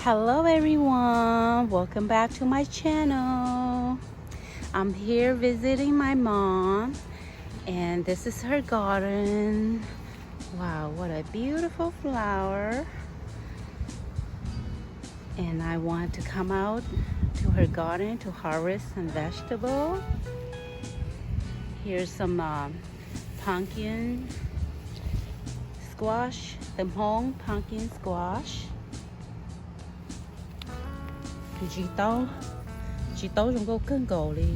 Hello everyone, welcome back to my channel. I'm here visiting my mom and this is her garden. Wow, what a beautiful flower. And I want to come out to her garden to harvest some vegetable. Here's some um, pumpkin squash, the Hmong pumpkin squash. Ntsis taub, ntsis taub zoo nkauj kawg nkaus li.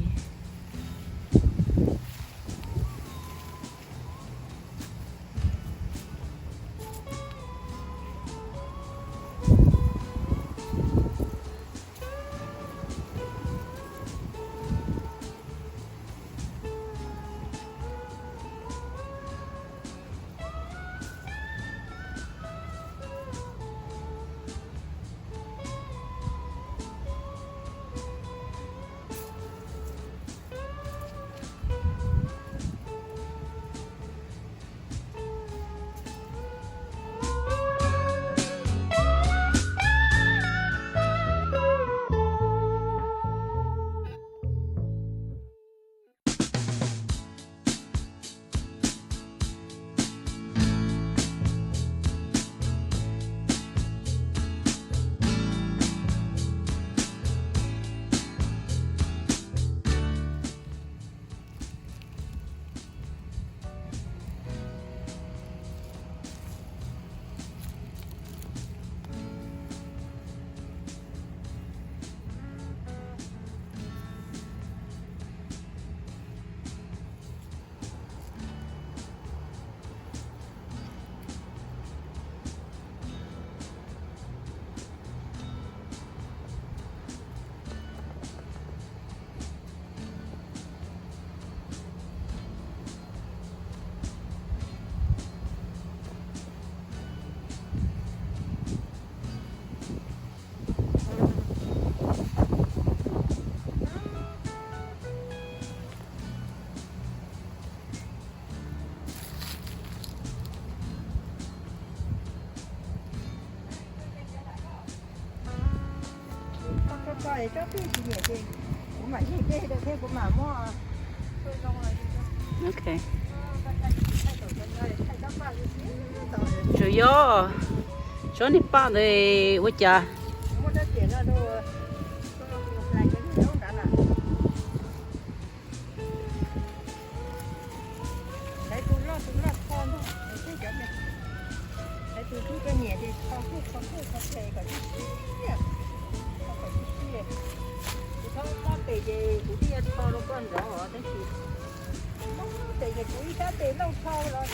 Ok. Tsuas yog tsob niag paj ntawd ua cas? Hais tus loj tus loj tho ntag, hais tus tub cov niam ces tho kuj tho kuj tho ces kom tib si, tho kom tib si. Kuv tho pob pem ces kuv twb yuav tho rau koj nrov tab sis pob pem ces kuv ib sab tes noj tho los.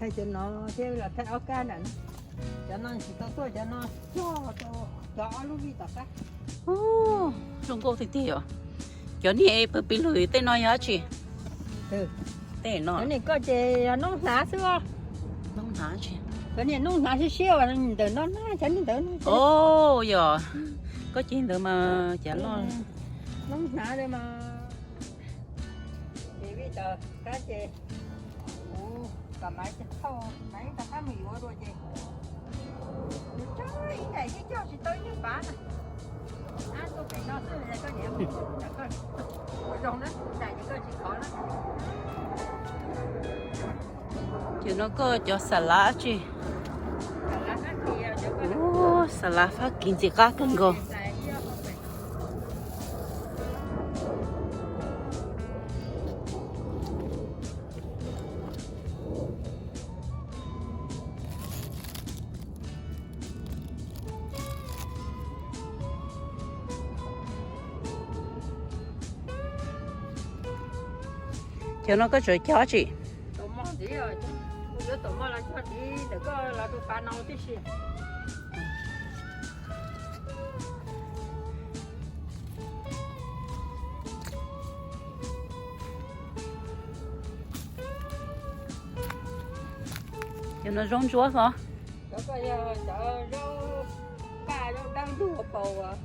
Cov no thiab los thaij ob kab nram no. Cov no tsis tau tuaj, cov no cog rau cov ob lub vij tom qab. Zoo nkauj tiag tiag os. Cov niag pw pib lug tej no yog dab tsi? Tej no. Cov niag koj ces yog noob hnav xwb os. Noob hnav tsis? Cov niag noob hnav siab siab ntawm no na, cov niag ntawd no. Yog. Koj ces ntawd mas cav loj. Noob hnav li mas. Ces vij tom qab ces kuv kom Maiv thauj, Maiv rov qab mus yuav dua ces nws cog ib daim yeej cog tsis tau ib nyuag pav na. Ab, tuaj pem no xwb koj niam, ua zoo na, daim ces koj tsis khov na. Ces no koj cov xas lav tsis? Xas lav Fab Kis ntxim qab kawg nkaus. Cov no koj tseem cog tsis? Cov no zaub ntsuab xwb. Cov ko yog cov zaub paj zaub dawb ntug hauv paus.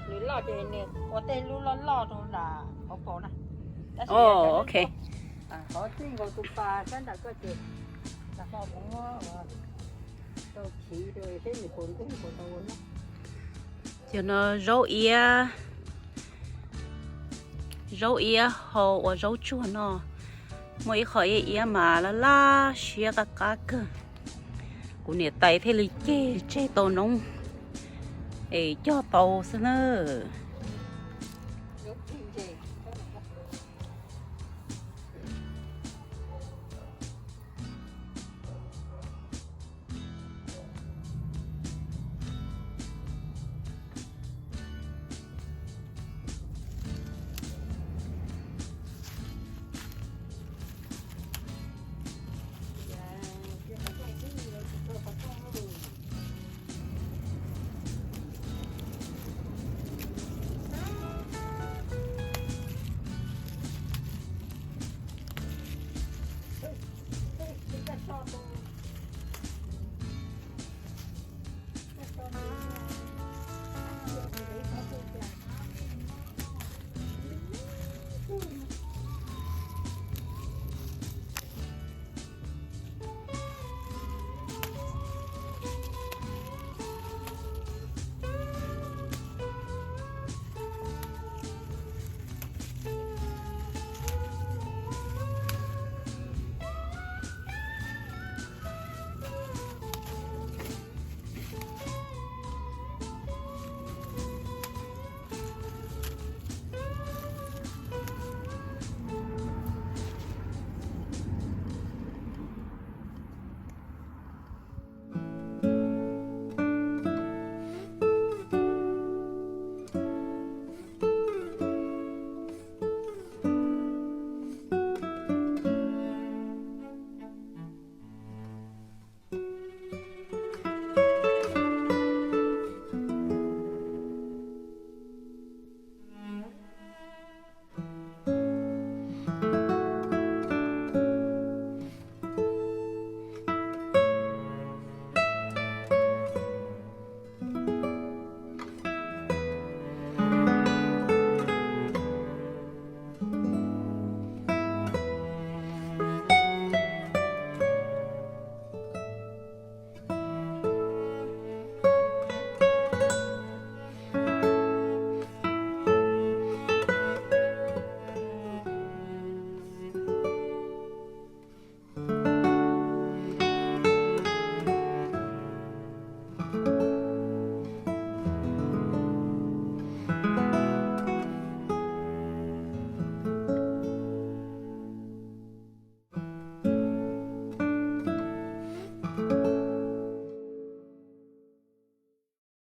Nws loj ces nws ua tej lub loj loj rau nram hauv paus na. Tab sis qhov txij nkaus tus pas sab nram koj ces, cov no zaub iab, zaub iab hau ua zaub tsuag no. Muaj ib qho iab iab mas laj laj siab qab qab kawg. Kuv niam tais thiaj li ceg tseg tau noob es cog tau xwb nawb.